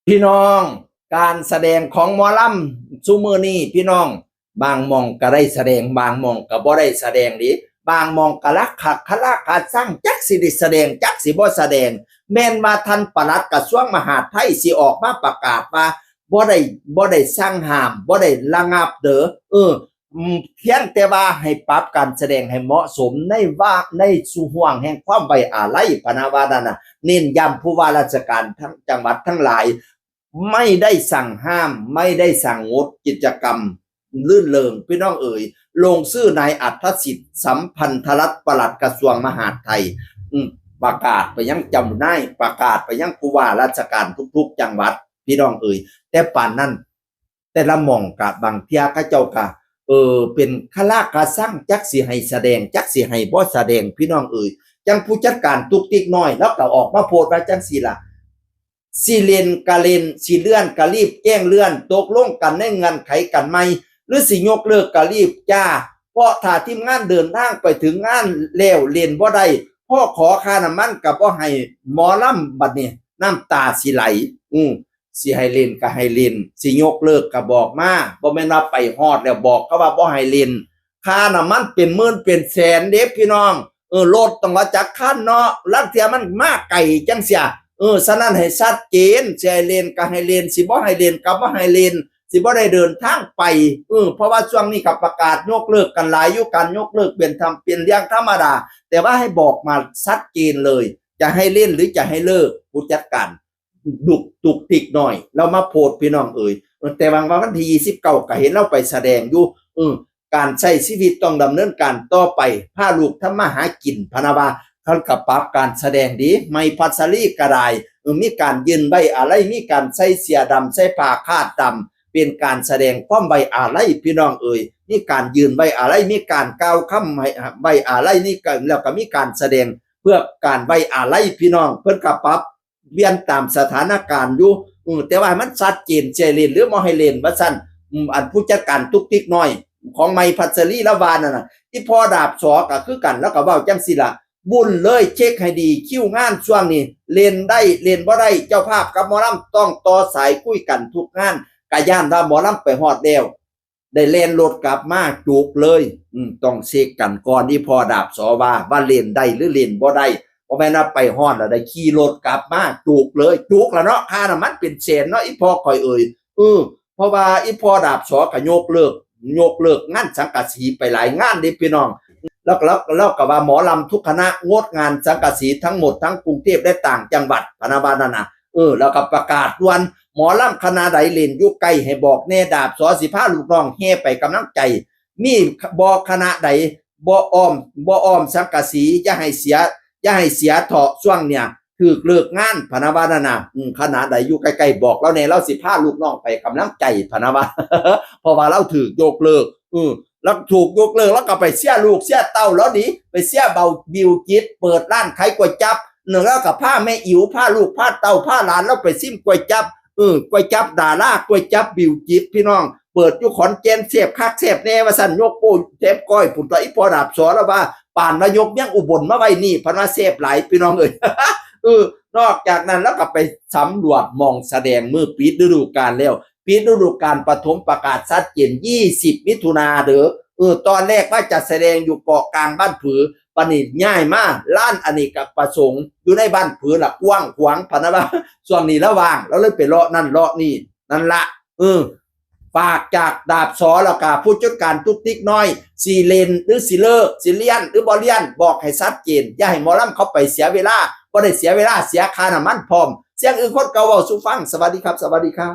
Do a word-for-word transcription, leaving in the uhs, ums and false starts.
พี่น้อง การแสดงของหมอลำซุมื้อนี้พี่น้อง บางหม่องก็ได้แสดง บางหม่องก็บ่ได้แสดงเด้ บางหม่องก็ละคักคาราคาซัง จักสิได้แสดง จักสิบ่แสดง แม่นว่าท่านปลัดกระทรวงมหาดไทยสิออกมาประกาศว่า บ่ได้ บ่ได้สั่งห้าม บ่ได้ระงับเด้อ เออ อืม เพียงแต่ว่าให้ปรับการแสดงให้เหมาะสมในว่า ในสู่ห่วงแห่งความไว้อาลัย พะนะว่านั่นน่ะ เน้นย้ำผู้ว่าราชการทั้งจังหวัดทั้งหลาย ไม่ได้สั่งห้าม ไม่ได้สั่งงดกิจกรรมรื่นเริง พี่น้องเอ๋ย ลงชื่อนายอัธสิทธิ์ สัมพันธรัตน์ ปลัดกระทรวงมหาดไทย อืม ประกาศไปยังเจ้านาย ประกาศไปยังผู้ว่าราชการทุกๆจังหวัด พี่น้องเอ๋ย แต่ปานนั้น แต่ละหม่องกะบางเทื่อเขาเจ้ากะ เออ เป็นคาราคาซัง จักสิให้แสดง จักสิให้บ่แสดง พี่น้องเอ๋ย จั่งผู้จัดการตุกติกน้อย แล้วก็ออกมาโพสต์ว่าจั่งซี้ล่ะ สิเล่นกะเล่น สิเลื่อนกะรีบแจ้งเลื่อน ตกลงกันในเงื่อนไขกันใหม่ หรือสิยกเลิกกะรีบจ้า เพราะถ้าทีมงานเดินทางไปถึงงานแล้วเล่นบ่ได้ พอขอค่าน้ำมันก็บ่ให้ หมอลำบัดนี้น้ำตาสิไหล อือ สิให้เล่นก็ให้เล่น สิยกเลิกก็บอกมา บ่แม่นว่าไปฮอดแล้วบอกเขาว่าบ่ให้เล่น ค่าน้ำมันเป็นหมื่นเป็นแสนเด้พี่น้อง เออ รถต้องว่าจักคันเนาะ ลางเทื่อมันมาไกลจั่งซี้ เออ ฉะนั้นให้ชัดเจน สิให้เล่นก็ให้เล่น สิบ่ให้เล่นก็บ่ให้เล่น สิบ่ได้เดินทางไป เออ เพราะว่าช่วงนี้ก็ประกาศยกเลิกกันหลายอยู่ การยกเลิกเป็นธรรม เป็นเรื่องธรรมดา แต่ว่าให้บอกมาชัดเจนเลย จะให้เล่นหรือจะให้เลิก ผู้จัดการ ดุกตุกติกน้อย ลาวมาโพสต์ พี่น้องเอ๋ย แต่หวังว่าวันที่ยี่สิบเก้าก็เห็นลาวไปแสดงอยู่ เออ การใช้ชีวิตต้องดำเนินการต่อไป พาลูกทำมาหากิน พะนะว่า เขาก็ปรับการแสดงดี ใหม่พัชรีก็ได้ เออ มีการยืนไว้อาลัย มีการใส่เสื้อดำ ใส่ผ้าคาดดำ เป็นการแสดงความไว้อาลัย พี่น้องเอ๋ย มีการยืนไว้อาลัย มีการกล่าวคำไว้อาลัย นี่ก็ แล้วก็มีการแสดงเพื่อการไว้อาลัย พี่น้อง เพิ่นก็ปรับ เปลี่ยนตามสถานการณ์อยู่ อืม แต่ว่าให้มันชัดเจน สิให้เล่นหรือบ่ให้เล่น ว่าซั่น อืม อันผู้จัดการตุกติกน้อย ของใหม่พัชรี ลาวว่านั่นน่ะ อีพ่อดาบสอก็คือกัน ลาวก็เว้าจั่งซี้ล่ะ บุญเลย เช็คให้ดี คิวงานช่วงนี้ เล่นได้ เล่นบ่ได้ เจ้าภาพกับหมอลำต้องต่อสายคุยกันทุกงาน ก็ย้านว่าหมอลำไปฮอดแล้ว ได้แล่นรถกลับมาจุกเลย อืม ต้องเช็คกันก่อน อีพ่อดาบสอว่า ว่าเล่นได้หรือเล่นบ่ได้ บ่แม่นว่าไปฮอดแล้วได้ขี่รถกลับมาจุกเลย จุกล่ะเนาะ ค่าน้ำมันเป็นแสนเนาะ อีพ่อข่อยเอ๋ย เออ เพราะว่าอีพ่อดาบสอก็ยกเลิก ยกเลิกงานสังกะสีไปหลายงานเด้พี่น้อง แล้ว แล้ว แล้วก็ว่าหมอลำทุกคณะงดงานสังกะสีทั้งหมดทั้งกรุงเทพและต่างจังหวัด พะนะว่านั่นน่ะ เออ แล้วก็ประกาศด่วน หมอลำคณะใดเล่นอยู่ใกล้ให้บอกแน่ ดาบสอสิพาลูกน้องแห่ไปกำลังใจ มีบ่คณะใดบ่อ้อม บ่อ้อมสังกะสี อย่าให้เสีย อย่าให้เสียเถาะ ช่วงเนี่ยถืกเลิกงาน พะนะว่านั่นน่ะ อืม คณะใดอยู่ใกล้ๆบอกลาวแน่ ลาวสิพาลูกน้องไปกำลังใจ พะนะว่า เพราะว่าลาวถืกยกเลิก อืม ลาวถูกยกเลิก ลาวก็ไปเชียร์ลูกเชียร์เต้าลาวดี ไปเชียร์เบาบิวจิต เปิดร้านขายก๋วยจั๊บ เนาะ ลาวก็พาแม่อิ๋ว พาลูก พาเต้า พาหลานลาวไปซิมก๋วยจั๊บ เออ ก๋วยจั๊บดารา ก๋วยจั๊บบิวจิต พี่น้อง เปิดอยู่ขอนแก่น แซ่บคักแซ่บแน่ ว่าซั่น ยกโป้แถมก้อย พุ้นตั๊ว อีพ่อดาบสอลาวว่า ปานว่ายกเมืองอุบลมาไว้นี่ พันว่าแซ่บหลาย พี่น้องเอ้ย เออ นอกจากนั้นลาวก็ไปสำรวจหม่องแสดงมื้อปิดฤดูกาลแล้ว ปิดฤดูกาลปฐมประกาศชัดเจน ยี่สิบมิถุนาเด้อ เออ ตอนแรกว่าจะแสดงอยู่เกาะกลางบ้านผือ บัดนี้ย้ายมาลานอเนกประสงค์ อยู่ในบ้านผือล่ะ กว้างขวาง พะนะว่า ช่วงนี้ลาวว่าง ลาวเลยไปเลาะนั่นเลาะนี่ นั่นละ เออ ฝากจากดาบสอ แล้วก็ผู้จัดการตุกติกน้อย สิเล่นหรือสิเลิก สิเลี่ยนหรือบ่เลี่ยน บอกให้ชัดเจน อย่าให้หมอลำเขาไปเสียเวลา บ่ได้เสียเวลา เสียค่าน้ำมันพร้อม เสียงอื่นคนเก่าเว้าสู่ฟัง สวัสดีครับ สวัสดีครับ